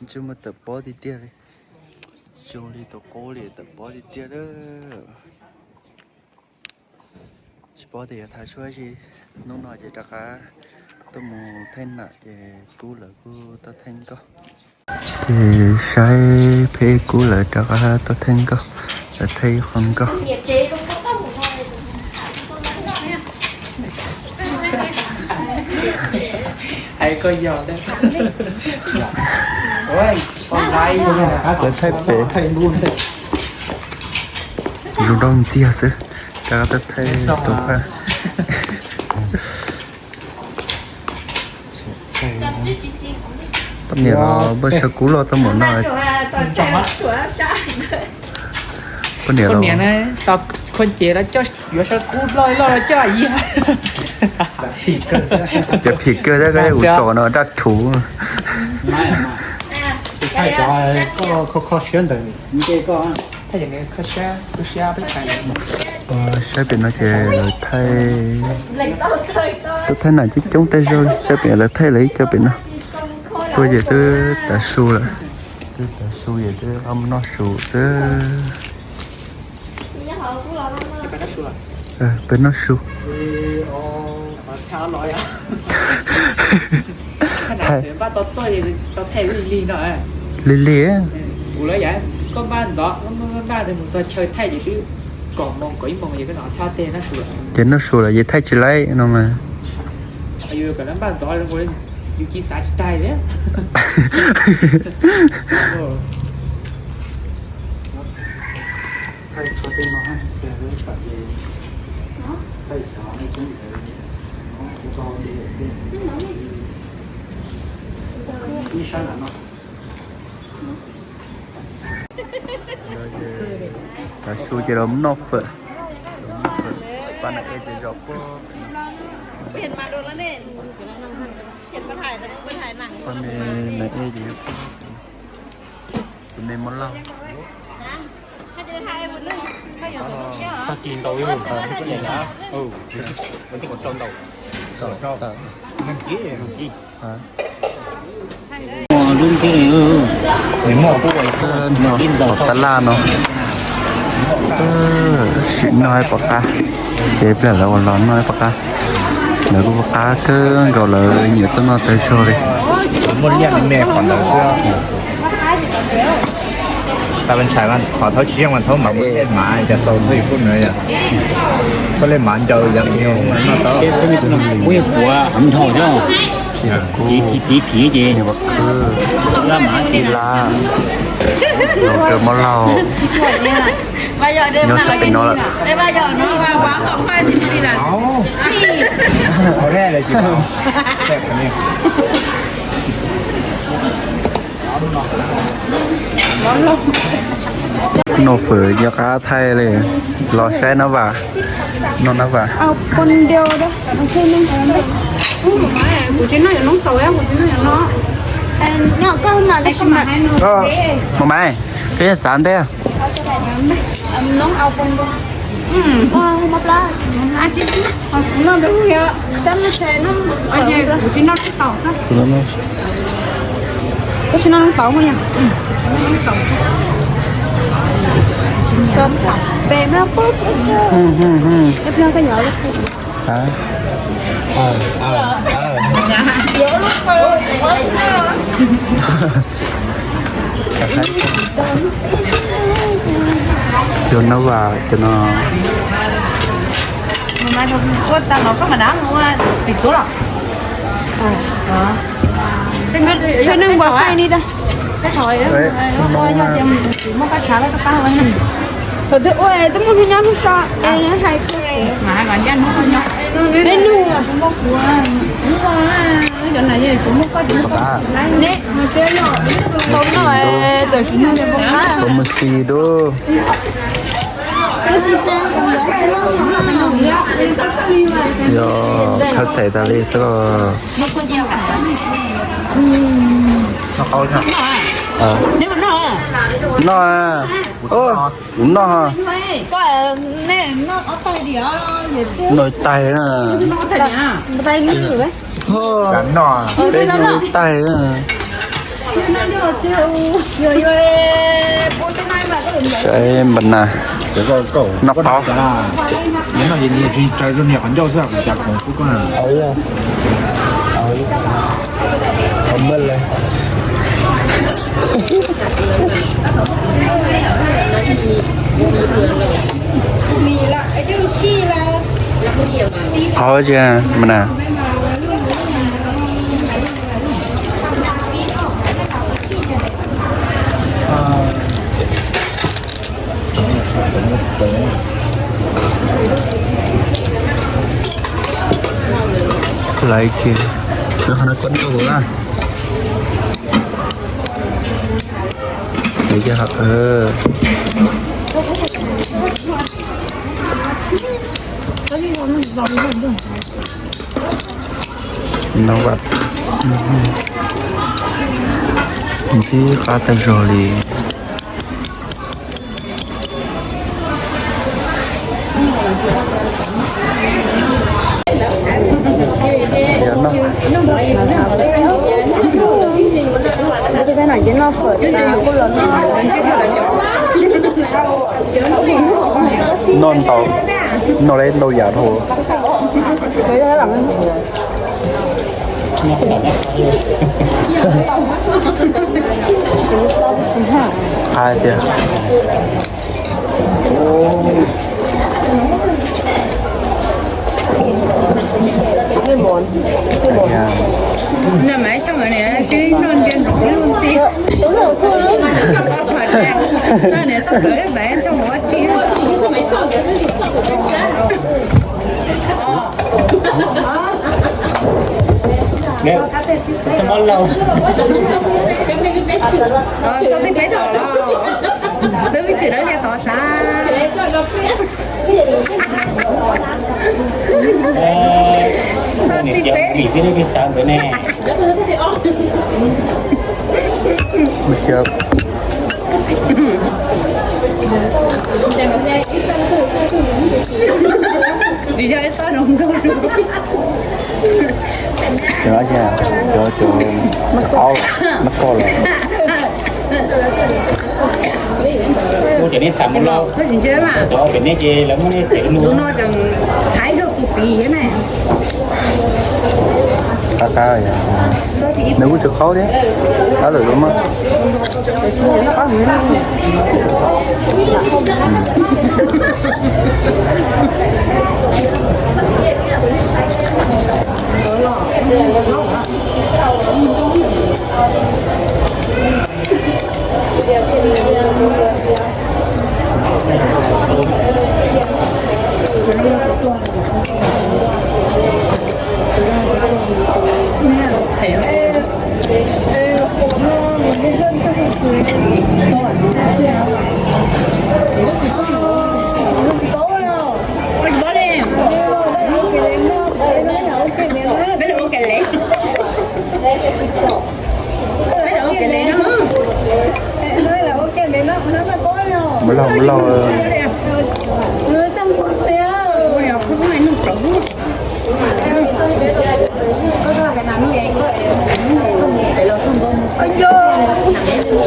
Tsis muaj tawm pob tiag tiag li. Zoo li tus qub li tawm pob tiag tiag lawm. Tsis paub tias yuav tham suab si. Hnub no ces rov qab tuaj mus thaij nam ces kub lawv kuj tuaj thaij nkauj. Ces saib pheb kub lawv rov qab tuaj thaij nkauj, lawv thaij ib qho nkauj. Lawv thaij pem, zoo nraug ntxiag xwb, rov qab tuaj thaij xov paj. Poj niam los npaj sawv kub loj tau npaum no. Poj niam los, kho ces los coj, yuav sawv kub loj loj los coj yig. Ces phim kawg thiab, koj ua tsov no daj rhuv. Koj kho siab ntawd. Saib pem no ces lawv thaij, tuaj thaij nam coob coob tag zog li. Saib pem lawv thaij lawv ib co pem no. Tuaj ces twb tav su lawm, twb tav su ces twb noj su xwb. Peb noj su. Lig lig. Ces noj su lawm ces thaij tsis laib no mas. Tav su ces los noj fawm. Pab nam e ces zos puag. Pab me nam e ces, tus me mov lauj. Tag kis ntaus, tag kis ntaus. Tab laj no, sim noj ib puas qab, ces pliag lawv ua los noj ib puas qab. Lawv kuj ua qab kawg nkaus, lawv nyiam tuaj noj tag zog li. Muaj liaj me me qhov ntawd xwb. Tau ntshai mas qhov thaub tsis yeej mas thaub mas muaj liaj mas cas tau thaub yus kuj nws yom. Thaub liaj mas ncaws yom. Kuv yeej puav nrho xwb. Tiv tiv tiv ces laj mas tiv laj. Los kawg mov lauj. Nyob sab pem no lawm. Noj fawm yog qab thaij li, los saib nab vas, noj nab vas. Mos maiv, peb xav ntej. Cov nab vas cov no. Tus twg ua twb muaj hnub nyob hnub so es hais peb nug. Tau no tam sim no Pov Mos Xis dub. Yog khab xais tas li xwb los. Noj, kuv noj. Noj tais na. Peb noj tais na. Saib npa nas noj qab. Qhov tsis npa nas. Laiv kiag, lawv qhov no kuv rau kuv na. Laiv kiag hov. No vas, ntxim qab tag zog li. Noj ntau, noj le ntau yam dhau. Qab tiag. Nim tias vim tib neeg xav ntawd ne. Cov, cov, cov mab koj los. Kuv cov nej xav mus lauj, cov pem nej ces lawv muab nej tsev lug. Qab qab, nws kuj tsis qaub thiab, qab lawm los mas. Mus lauj, mus lauj.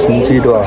Ntxim dua.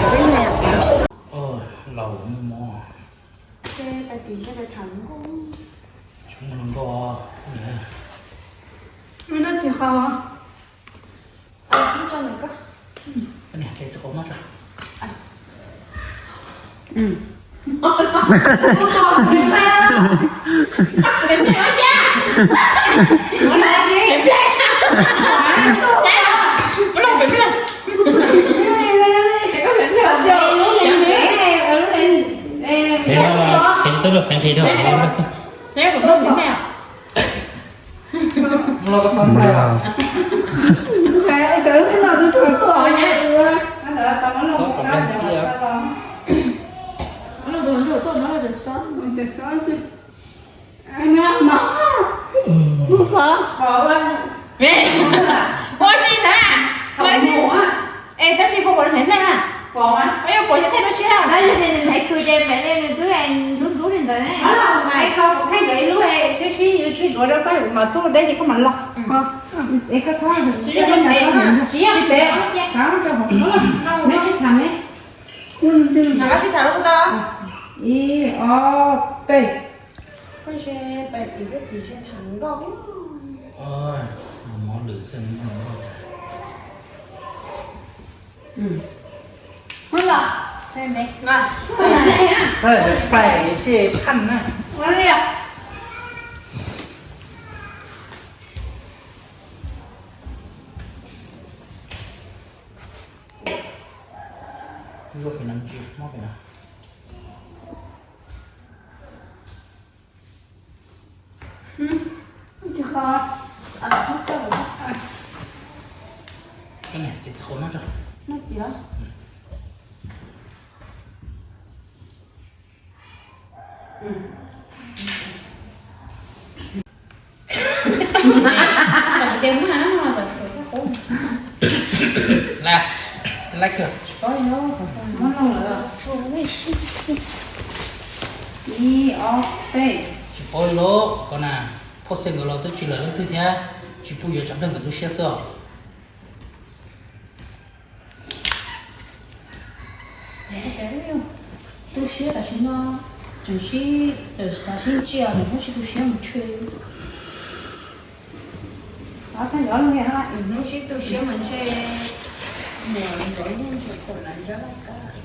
Ua tsi ntawd? Es tab sis puas pom lub hneev neeg na? Pov, pov thiaj rau siab. Yog tias nws hais khwv ces mam li nws twb ntxub ntxub li ntawd ne. Es koj thaij nkawd ib lub, sib sib yuav txij duav rau pab mas tub deb ces koj mam los. Es koj thaij, tsis yog, tsis yog, tsis yog, neb sib tham ne. Sib tham lub tau. Ib, ob, peb. Koj ntshe pais tim koj tim ntshe tham nkauj. Mov lwm xeeb nkauj. Pais tej tshaj na. Luaj pem no, tsis muab pem no. Ces txhob noj tso. Ib, ob, peb. Tsis paub li lauj, koj na, phauj Xeeb nkawd los twb tsis lawm leej twg thiab, tsis pub yuav tsam nplawg nkawd tu siab xwb os. Tu siab tam sim no, tseem sib, txawm xav sib ntsia, lwm hnub sib tu siab mus ntshe. Lwm hnub sib tu siab mus ntshe, muam nkawd yeej tseem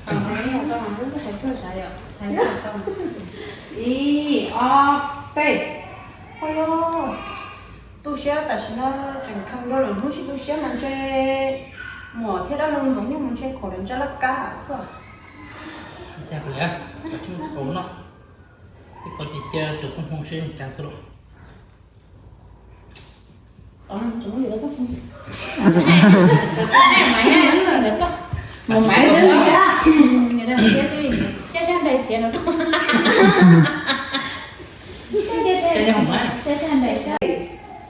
khaum lawv ntsab laj kab. Ib, ob, peb. Tu siab tam sim no tseem khaum dua, lwm hnub sib tu siab mas ntshe muam thiab dab laug nkawd yeej mus ntshe khaum lawv ntsab laj kab xwb. Cas li, tsis txhob noj, ib qho cia rau txoj hmoo seb cas xwb lauj. Mus maiv xwb.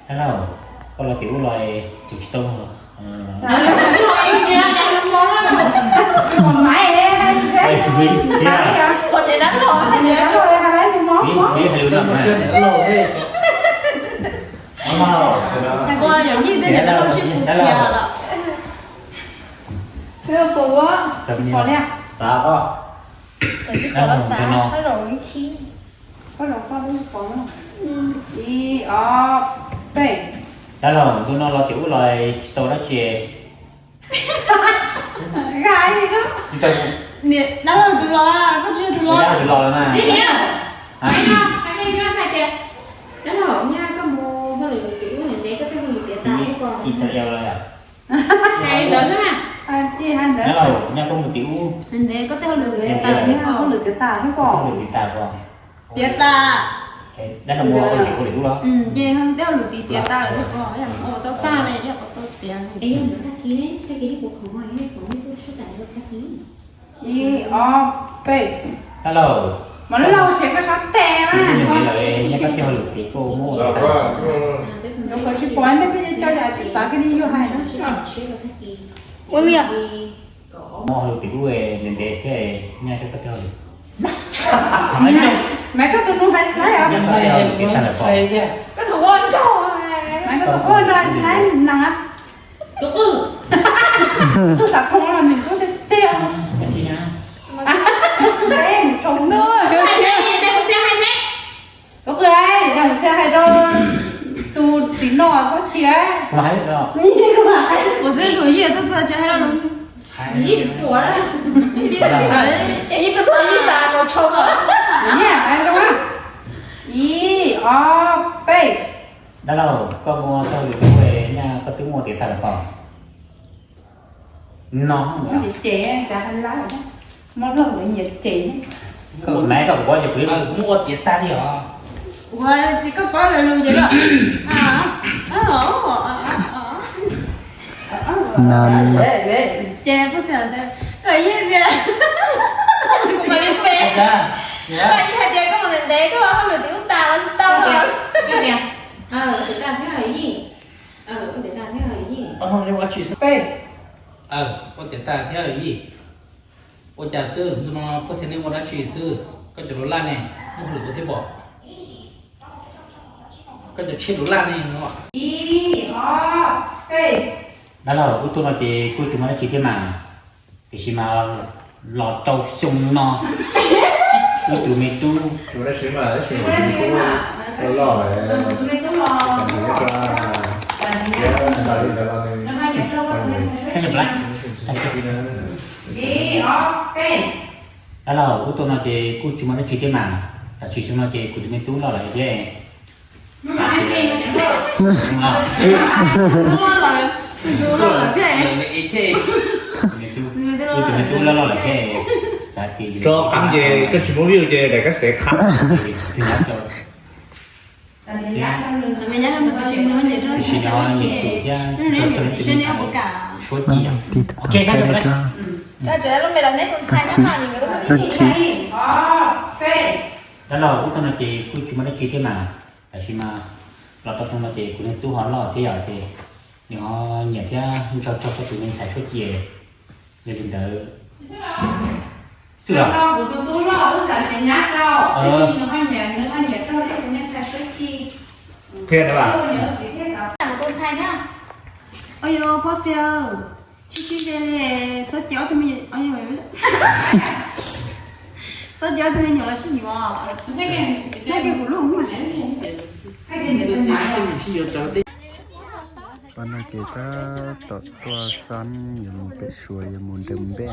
Dab laug, koj los tim ub los tseem tsis tau. Mus maiv, mus maiv. Dab laug, dab laug. Xav koj. Dab laug, tus no. Ib, ob, peb. Dab laug, tus no los tim ub los tsis tau dab tsi. Dab laug, tus los, koj tsis yog tus los. Dab laug, tus los na. Dab laug, nyaj koj mus hauj lwm tim ub ntev ntev koj tej hauj lwm tiav tas thiab pob? Hais ntawd xwb na. Dab laug, nyaj koj mus tim ub ntev koj tej hauj lwm tiav tas thiab pob? Hauj lwm tiav tas thiab pob? Tiav tas. Dab laug mus hauj lwm ub los? Ces tej hauj lwm tiav tas lawm thiab pob, yog mus ua tau tag li yog qhov tau tiav. Es yog mus tag kis, tag kis nej puas khoom, nej khoom nej kuj sib tham rau tag kis. Ib, ob, peb. Dab laug, mas dab laug tsev koj sab tes mas. Nyaj koj tej hauj lwm tiav koj muab ua tas. Koj tsis pom nej pheej coj yam tsis xav koj li yuav hais na. Ua li. Muab hauj lwm tim ub ntev ntev thiab, nyaj koj tej hauj lwm. Mas koj tus nus hais tsis laib os. Nyaj koj tej hauj lwm tiav tas lawm pob? Koj tus ua nraug, mas koj tus ua nraug tsis laib na. Tus qwj, qwj xav thooj los nws kuj tiag tiag. Tus qwj, niam tais Hmoob Xia hais rau tus tim no txhob chim. Kuv xwb tus yij txhob txhob hais rau. Ib tug txhob ib xav rau tshau. Ib, ob, peb. Dab laug, koj muab tau lwm hnub nyaj koj twb muab tiav tag lawm pob? No, ces cas hais lawm, muab luag ua nyiam ces. Koj naiv koj kuv ces kuv muab ua tiav tag li os. Ua ces koj paub lawv lus ces koj. Ces koj yeej tias, koj yeej hais tias koj mus ntev ntev koj hauj lwm twb tas los tsis tau los. Ua tiav tas thiab yij. Peb. Ua tiav tas thiab yij. Ua cas xwb, no pub xeeb nej ua dab tsi xwb? Koj cov dollar ne, muaj hauj lwm ua thiab pom? Koj cov tsheb dollar ne no. Dab laug, wb tuaj no ces kuj tsis muaj dab tsi thiab mas, tiam sis mas los rau xyoo no wb tus me tub, dab laug, wb tuaj no ces kuj tsis muaj dab tsi thiab mas, tam sim xyoo no ces kuv tus me tub loj lawm thiab. Wb tus me tub loj loj lawm thiab, xav tias rov qab ces koj tsis muaj view ces daim kab xev qhab. Tiam sis no nyiam tus thiab nrog rau leej twg suab ci. Ok, dab laug, wb tuaj no ces kuj tsis muaj dab tsi thiab mas, tam sim no los tau xyoo no ces kuv tus tub ho loj thiab yom, ces nws ho nyiam thiab nrog rau leej twg ntxhais suab ci. Yog li ntawd xwb los? Qhia na. Ua yuav phob xia, tsis tsis ze li, txhob cia ob tug me, txhob cia ob tug me nyuam los sib yuav. Pab no ces tab tom tuaj xob yuav mus pem Suav, yuav mus Nram Npej,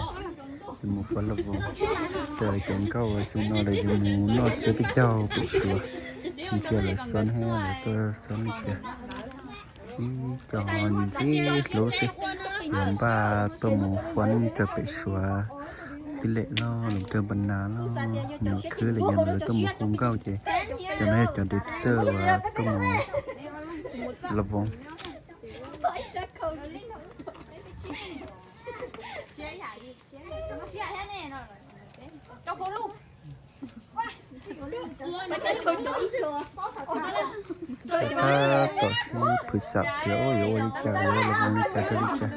yuav mus fav la voos. Cov nkauj xyoo no lawv yuav mus noj tsiab peb caug pem Suav. Ntsia lawv xob thiab lawv tuaj xob li cas. Ib co ntxim hlub xwb, lawv npaj tuaj mus fav cov pem Suav tib lem los lawv rau npa nas los nyuam khwb los yog lawv tuaj mus hu nkauj ces cov no yog cov dancer uas tuaj mus la voos. Tab tom sib phwm xam tias yuav ua li cas, yuav los ua li cas rau li cas.